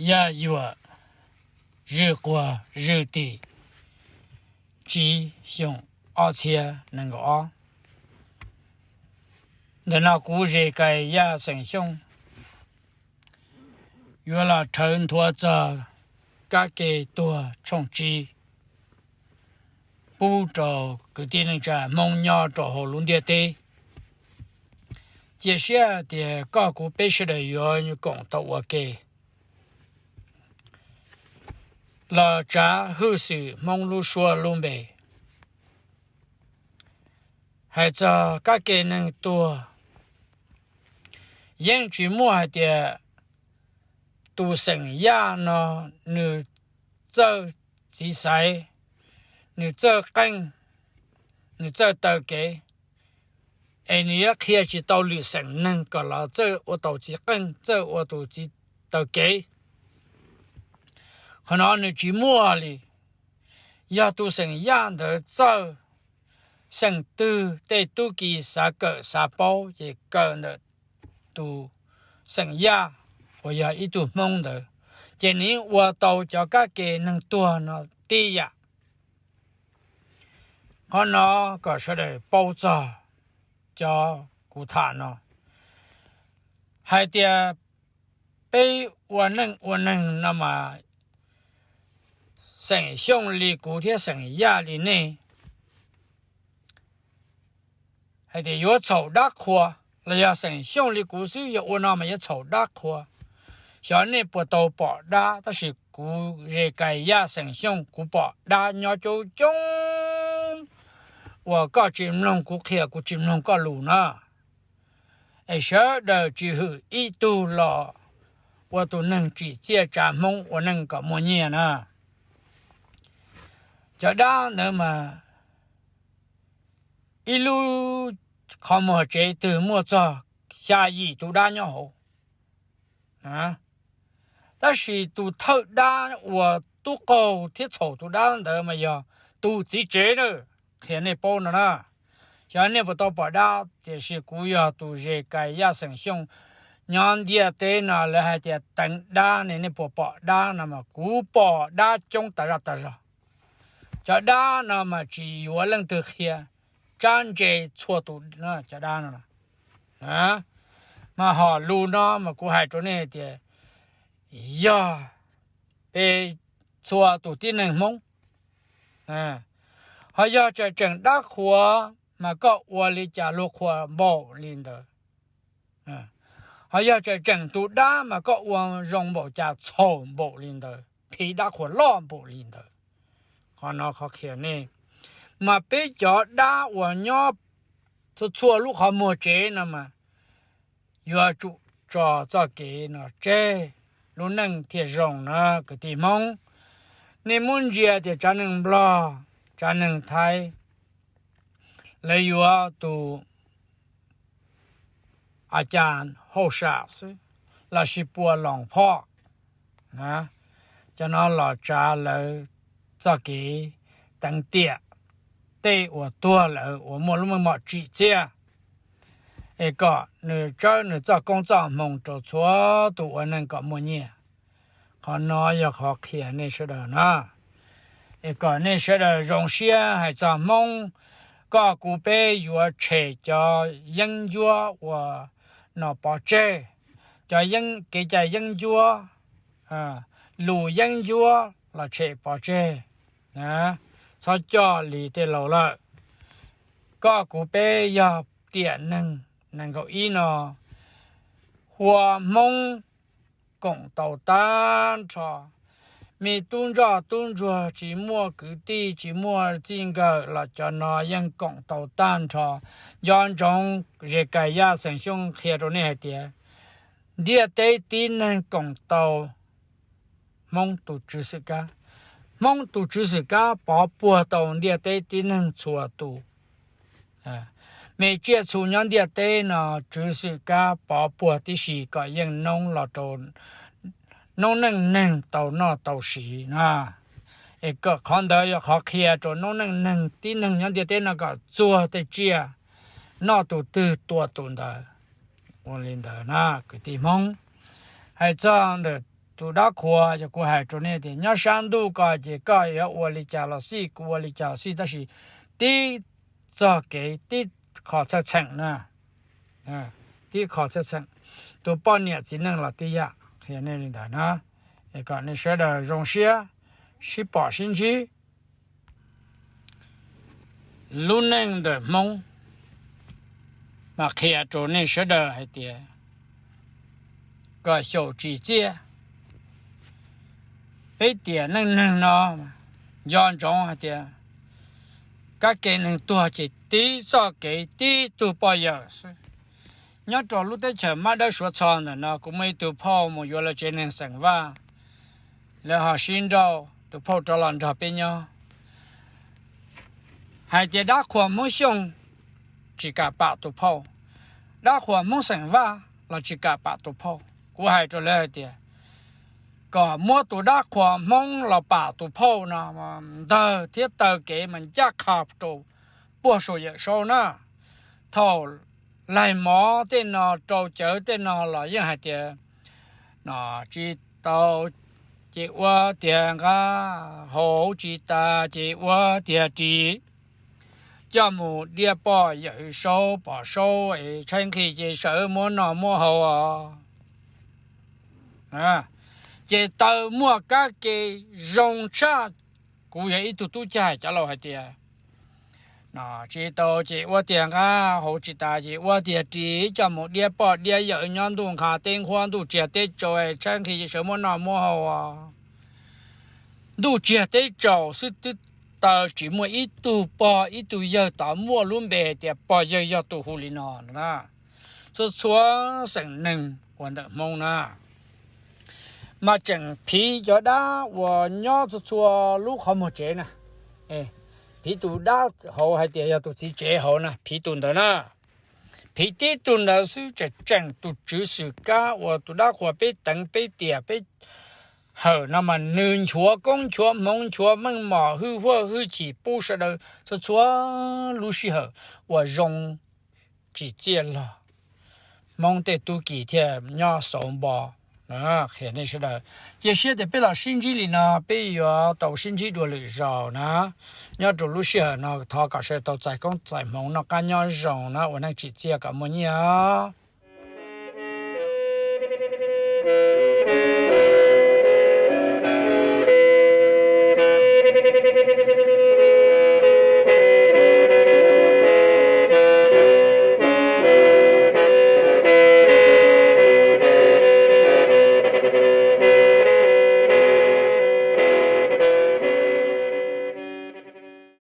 Yaj Yuam, zwj quag zwj tim, tsib xyoo ob txhiab nees nkaum ob. Ntawm no kuv Zes Kais Yaj xeem Xyooj yuav los rhawv nthuav txog kab ke tuag tshooj tsib pub rau kwv tij neej tsa Hmoob nyob rau hauv lub ntiaj teb. Cia siab tias koj kuv peb sawv daws yuav koom tau ua ke los tsav hwj xwm Hmoob lub suab lub npe. Hais txog kab ke neeg tuag, yeej tsis muaj hais tias tus xeem Yaj no nws txawj txiv xaiv, nws txawj qeej, nws txawj taw kev, es nws yuav qhia tsis tau lwm xeem neeg kom los txawj ua tus txiv qeej, txawj ua tus txiv taw kev. Qhov no nws tsis muaj li. Yog tus xeem Yaj ntawd txawj, xeem twg tej tub ki xav kawm xav paub ces kawm ntawm tus xeem Yaj uas yog ib tug Hmoob ntawd, ces nws yeej ua tau cov kab ke neeg tuag no tib yam. Qhov no kom sawv daws paub txog cov kuv tham no hais tias peb ua neej ua neeg no mas xeem Xyooj li kuv thiab xeem Yaj li nej hais tias yuav txhaum dab qhua, los yog xeem Xyooj li kuv xwb yog ua no mas yuav txhaum dab qhua. Xyov nej puas tau pom dab, tab sis kuv Zes Kais Yaj xeem Xyooj kuv pom dab nyob coob coob uas koj tsis mloog kuv qhia, kuv tsis mloog koj lus na. Es sawv daws tsis hwm ib tug los ua tus neeg tsim txiaj tsav Hmoob ua neej kom muaj nyiaj na. Cov dab ntawd mas ib lub qhov muag tsev twg muaj txog xya yim tus dab nyob hauv. Tab sis tus thawj dab uas tub qaug thiab txhaum tus dab ntawd mas yog tus txiv tsev na. Qhia nej paub no na, xyov nej puas tau pom dab, tiam sis kuv yog tus Zes Kais Yaj xeem Xyooj nyob ntiaj teb no lawv hais tias teev dab ne, nej puas pom dab no mas kuv pom dab coob tas zaj tas zog. Cov dab no mas tsis yuav leej twg qhia, tsab ntse txhua tus cov dab no. Mas hom lus no mas kuv hais rau nej tias yog peb txhua tus tib neeg Hmoob, ho yog tseem tseem dab qhuas mas koj ua li cas luag qhuas npaum li ntawd. Ho yog tseem tseem tus dab mas koj ua zoo npaum cas txhaum npaum li ntawd, phiv dab qhuas loj npaum li ntawd. Qhov no qhov qhia nej, mas peb cov dab uas nyob txhua txhua lub qhov muag tsev no mas yuav tsum tso txoj kev no tseg, lub neej thiaj zoo na kwv tij Hmoob. Nej muab ntsia tias tsav neeg Nplog, tsav neeg Thaib, lawv yuav tus a cas hauj sam xwb, lossis puas loos phoj, cov no los tsav lawv txoj kev teev tiam tej uas tuag lawm uas muaj lub meej mom tsim txiaj, es kom nws tsawb nws txoj koob txoj hmoo rau txhua tus ua neej kom muaj nyiaj. Qhov no yog qhov qhia nej sawv daws na, es kom nej sawv daws zoo siab hais txog Hmoob. Koj kuv peb yuav tshem cov yeeb ncuab uas no pov tseg, cov kev cai yeeb ncuab, lus yeeb ncuab los tshem pov tseg, txhob coj li tej laus lawm. Koj kuv peb yog tiam neeg nees nkaum ib no, hu ua Hmoob koom tau tag nrho. Me tub ntsoj tub ntsuag tsis muaj kwv tij tsis muaj txij nkawm los cov no yeej koom tau tag nrho. Nco ntsoov, Zes Kais Yaj xeem Xyooj qhia rau nej hais tias ntiaj teb tib neeg koom tau Hmoob tus tswv xwm kab. Hmoob tus tswv xwm kab pov puag tau ntiaj teb tib neeg txhua tus. Me tsiaj txhu nyob ntiaj teb no tswv xwm kab pov puag tib si kom yeej noob los rau noob neej neeg tau noj tau siv na. Es qhov ntawd yog qhov qhia rau noob neej neeg tib neeg nyob ntiaj teb no kom txuag tej tsiaj, noj tus twg tua tus ntawd. Ua li ntawd na kwv tij Hmoob. Hais txog ntawm tus dab qhuas, yog kuv hais rau nej tias nyob sab ntuj ko ces koj yuav ua li cas los xij, kuv ua li cas los xij, tab sis tib txoj kev tib qho txheej txheem na, tib qho txheej txheem, tus poj niam txiv neej los tib yam. Qhia nej li ntawd na, kom nej sawv daws zoo siab sib pom sib ntsib. Lub neej ntawm Hmoob mas qhia rau nej sawv daws hais tias kom xyaum tsis txiaj. Peb tiam neej neeg no nco ntsoov hais tias kab ke neeg tuag ces tib txoj kev tib tug poj yawm xwb. Nyob rau lub teb chaws mab dawb suav txho ntawm no kuv muaj ib tug phauj mus yuav lawv tsev neeg xeem Vaj, lawv ho sib nrauj, tus phauj rov los nrog peb nyob. Hais tias dab qhuas Hmoob Xyooj tsis kam pam tus phauj, dab qhuas Hmoob xeem Vaj los tsis kam pam tus phauj. Kuv hais rau lawv hais tias kom muab tus dab qhuas Hmoob los pam tus phauj no, ntawg thiab taw kev mas ncaj qha rau puag saum Yawm Saub na. Thaum laig mov tej no rau cawv tej no los yeej hais tias, no, tsis tau ces ua tiag nqa, haus tsis tas ces ua tiag ris, coj mus diaj poj yawm Saub pom Saub es tshaib nqhis ces sawv muab noj muab haus os. Ces taw muaj kab ke zoo tshaj. Kuv yog ib tug tub cag cov laus hais tias, no, tsis tau ces ua tiag nqa, haus tsis tas ces ua tiag ris, coj mus diaj poj diaj yawm nyob ntuj nqha teb nqhuab, ntuj tsiag teb tsaus, tshaib nqhis ces sawv muab noj muab haus os. Ntuj tsiag teb tsaus xwb twb taw tsis muaj ib tug pog ib tug yawg tod muaj lub npe tias pog yawg yog tus hu li no na. Txhua txhua xeem neeg uas ntawm Hmoob na, mas tseem phiv cov dab uas nyob txhua txhua lub qhov muag tsev na. Phiv tus dab hauv hais tias yog tus txiv tsev hauv na, phiv tus ntawd na. Phiv tib tug ntawd xwb, tseem tseem tus tswv xwm kab uas tus dab qhuas peb teev peb tiam peb hawm no mas nws nchuav koob nchuav hmoov nchuav meej mom hwj huaj hwj chim pub sawv daws txhua txhua lub sij hawm uas zoo tsis txiaj log. Hmoob tej tub ki thiaj nyob xauv npo. Qhia nej sawv daws, cia siab tias peb los sib ntsib li no, peb yuav tau sib ntsib dua lwm zaus na. Nyob rau lub sij hawm no thov kom sawv daws tau txais koob txais hmoov noj qab nyob zoo na, ua neej tsim txiaj kom muaj nyiaj os.